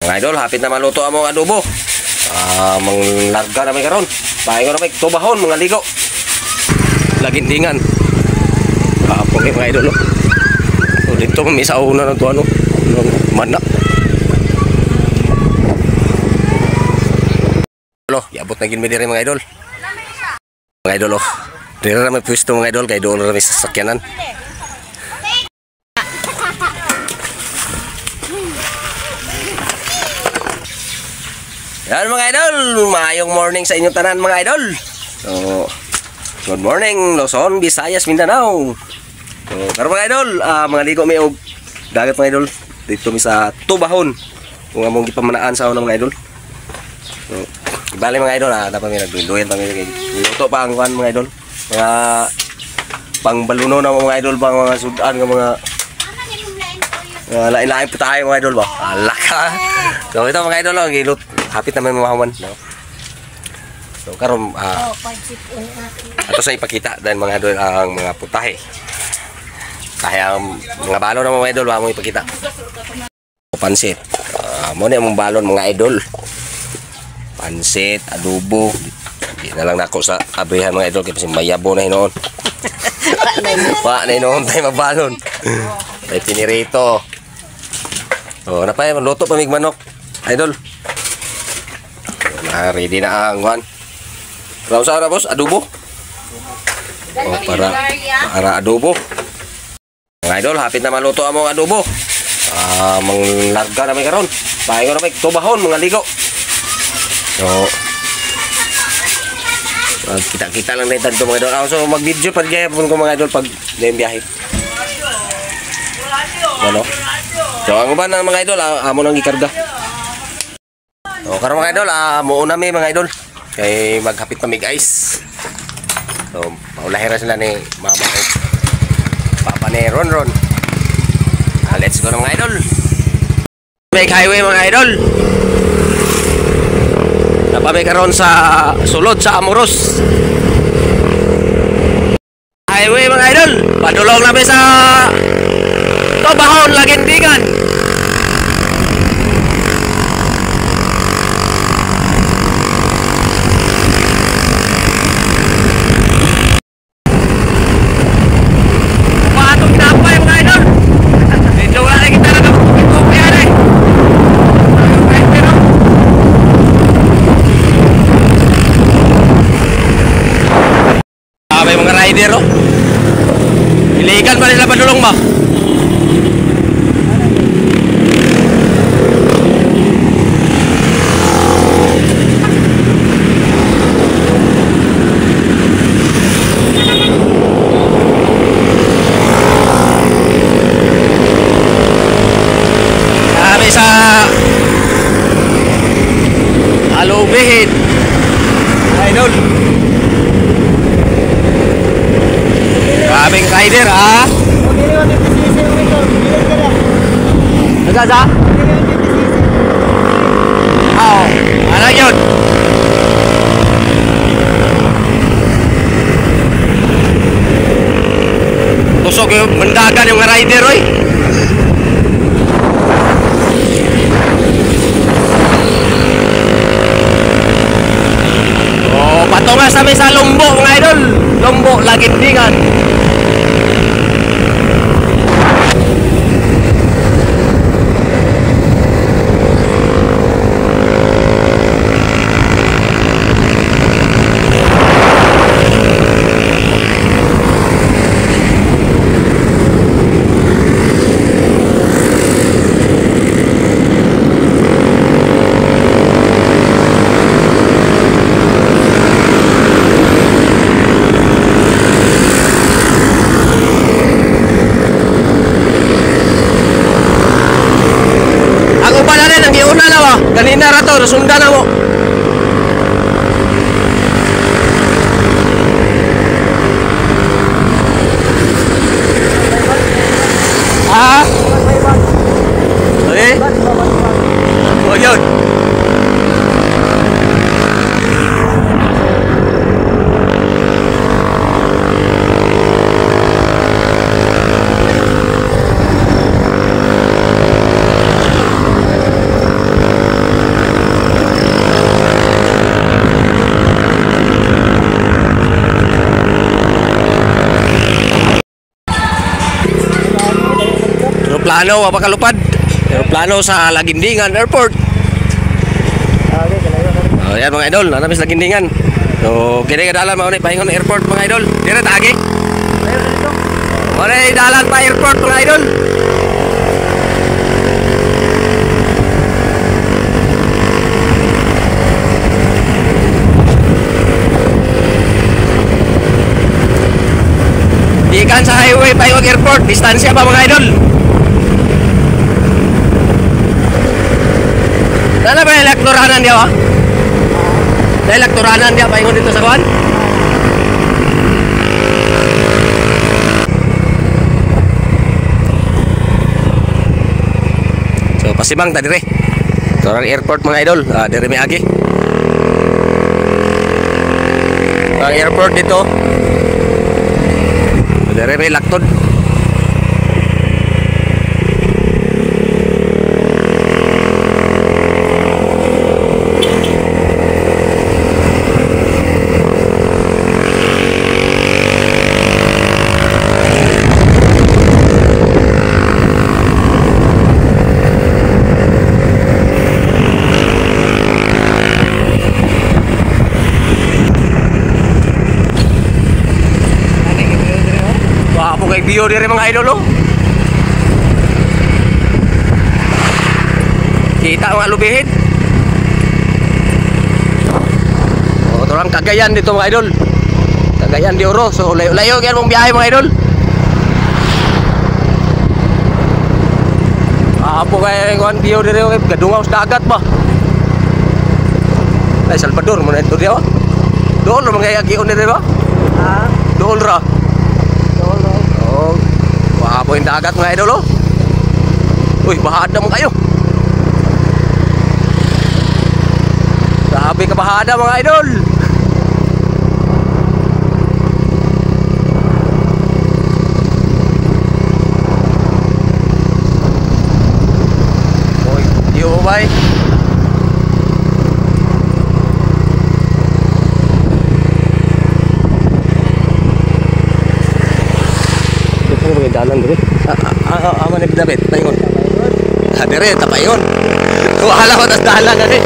Mga idol, hapit na maluto ang mga adobo. Manglarga na may karon. Pahingo na may tubahon, mga ligo. Lagindingan. Kapong mga idol. Oh. So, dito may sa una na to ano. Mana. Lo, iabot na gin mi diri mga idol. Mga idol oh. Diri ra may pwesto mga idol kay doon ra may sasakyanan. Yan mga idol, maayong morning sa inyong tanan mga idol. So, good morning Luzon, Visayas, Mindanao. So, karon mga idol, mga ligo mi og dagat mga idol. Dito mi sa Tubahon. Kung among gipamanaan sa una mga idol. So, bali mga idol, dapat mi nagduyan pa mi kay luto pa ang kuan mga idol. Mga pangbaluno na mga idol, pang mga sudan nga mga lain-lain po tayo mga idol ba? Alaka. So ito mga idol, ang gilot. Hapit naman mahawan, no? So karon ato sa ipakita dahil mga idol ang mga putahe. Kaya ang mga balon na mga idol ba mo ipakita. Pansit. Mo ni among balon mga idol. Pansit, adobo. Di na lang nako sa abrihan mga idol kay mayabo na hinuon. Wa na hinuon tayo mabalon. May pinirito. Oh, napay luto pa mig manok. Idol. Na ready na ang kuan. Rausa ra boss, adobo. Oh, para adobo. Mga idol, hapit na maluto ang mga adobo. Manglarga na may karon. Pahingo na may tubahon mga ligo. So, kita-kita lang na ito mga idol. So mag-video pa gyapon ko mga idol pag biyahe. Ano? So ang uban ng mga idol, amo nang gikarga. So karon mga idol, muuna mi mga idol. Kay maghapit pa mig ice. So paulahira sila ni mama o papa ni Ron Ron. Let's go na mga idol. Make highway mga idol. Napamay karon sa sulod sa Amoros. Highway mga idol. Padulong na mi sa Tubahon, Lagindingan. Patong napay mga idol. Medyo wala na kita nagkakupi yan eh. May mga rider oh. Illegal pa nila padulong ba? Kami sa Alubihin. Idol. Kaming rider ah. Nagasa? Oo. Ano yun? Tusok yung mandagan yung rider oy. Oh, patungas kami sa Lumbo mga idol. Lumbo, Lagindingan. Kanina ra to, nasundan na mo. Ah? Okay? Oh, yun. Aeroplano, wa pa kalupad. Aeroplano sa Laguindingan Airport. Oh, yan mga idol, naa mi sa Laguindingan. So, kini ka dalan mao ni paingon airport mga idol. Dire ta agi. Mao ni dalan pa airport mga idol. Gikan sa highway paingon airport, distansya pa mga idol. Dala ba elekturanan diya ba? Elekturanan diya paingon dito sa kuan? So pasibang ta dire. Torang airport mga idol, dire may agi. Ang airport dito. Dire may laktod. Wapo kay bio dire mga idol oh. Kita ang alubihin. Oh, torang Cagayan dito mga idol. Cagayan de Oro. So layo-layo gyud mong biyahe mga idol. Apo kay kuan bio dire kay gadungaw sa dagat ba. Ay Salvador mo na ito diya. Dool ra mga agion dire ba? Ha? Dool ra. Oh, wapo yung dagat mga idol oh. Uy, bahada mo kayo. Grabe ka bahada mga idol. Uy, yo bay. Ito mga dalan dire. Ama ni David, paingon. Ha dire tapayon. Wala ko tas dalan ani.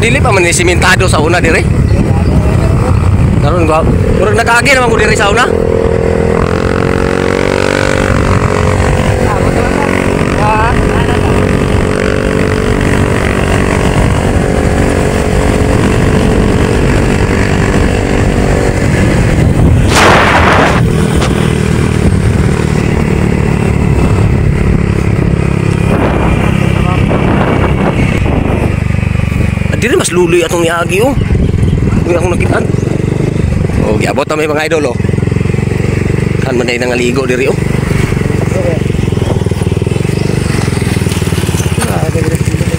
Dili pa man ni simentado sa una dire. Karon ko, murag nakaagi naman ko dire sa una. Dire mas luloy atong niagi oh. Uy akong nakitaan. Oh, giabot na may mga idol oh. Kan man day nangaligo diri oh.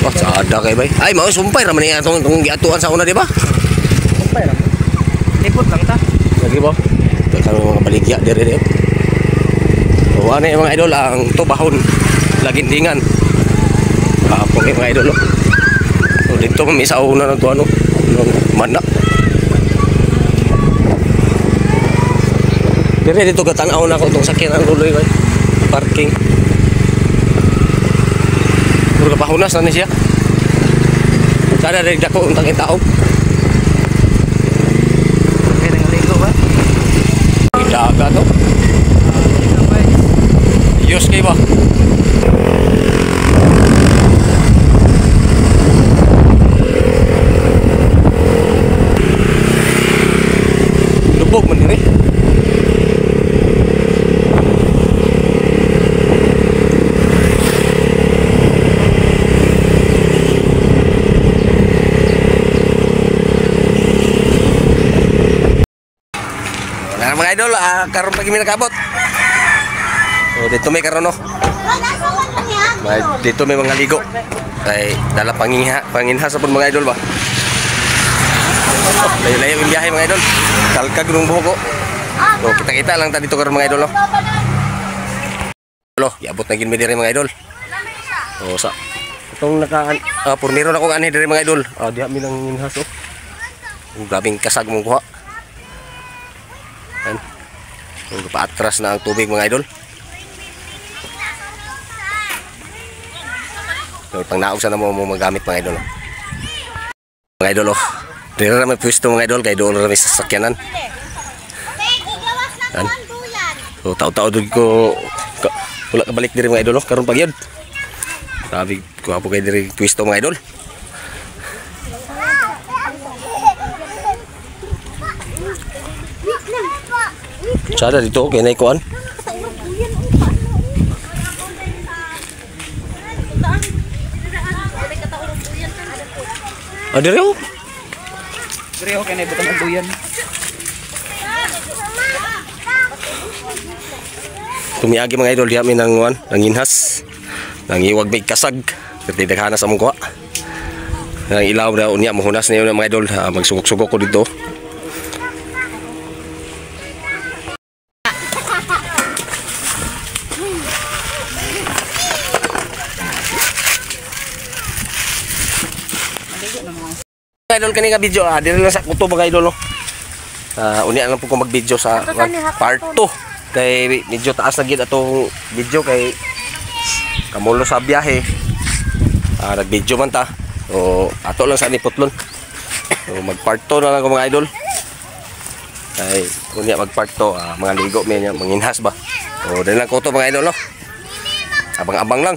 Oh, sada kay bay. Ay, mao sumpay ra man niya atong giatuan sa una, di ba? Sumpay ra. Likod lang ta. Lagi ba? Kang mga baligya diri diri. Oh, ani mga idol ang Tubahon Laguindingan. Apo kay mga idol oh. So, dito may sa una na to ano, mana. Dire dito gatanaw na ko tong sakyanan luloy bay. Parking. Murag pahunas na ni siya. Sana rin dako untang tao. Okay, nangaligo ba? Dagat to. Diyos kay ba? Mga idol, karon pa kami nakabot. So dito may karon no. Dito may mga ligo. Kay dala panginha, panginha sa pud mga idol ba. Oh, layo-layo yung biyahe mga idol. Kalkag nung buhok ko. So kita-kita lang ta dito karon mga idol no. Lo, iabot na gid mi diri mga idol. So sa itong naka purniro na kong anhi diri mga idol. Diha mi nang inhas oh. Oh, grabing kasag mong kuha. Ayan. So, paatras na ang tubig mga idol. So, pang naog sana mo magamit mga idol. Oh. Mga idol oh. Diri ra may pwesto mga idol kay doon ra may sasakyanan. Ayan. So tao-tao dud ko wala ka balik diri mga idol oh. Karon pag yun. Grabe, kuha po kay diri pwesto mga idol. Sada dito okay na ikuan. Ah, diri oh. Diri okay na ibutang ang duyan. Tumiagi mga idol diha mi nang kuan, nanginhas. Nangiwag may kasag. Kasi daghana sa among kuha. Ang ilaw na unya mohunas niyo mga idol, magsugok-sugok ko dito. Mga idol kani nga video, diri lang sa kuto mga idol oh. Unya lang po ko mag-video sa part 2 kay medyo taas na gid atong video kay kamulo sa biyahe. Nag-video man ta. So ato lang sa ni putlon. So mag part 2 na lang ko mga idol. Kay unya mag part 2, mga ligo mi niya manginhas ba. So dili lang kuto mga idol no. Abang-abang lang.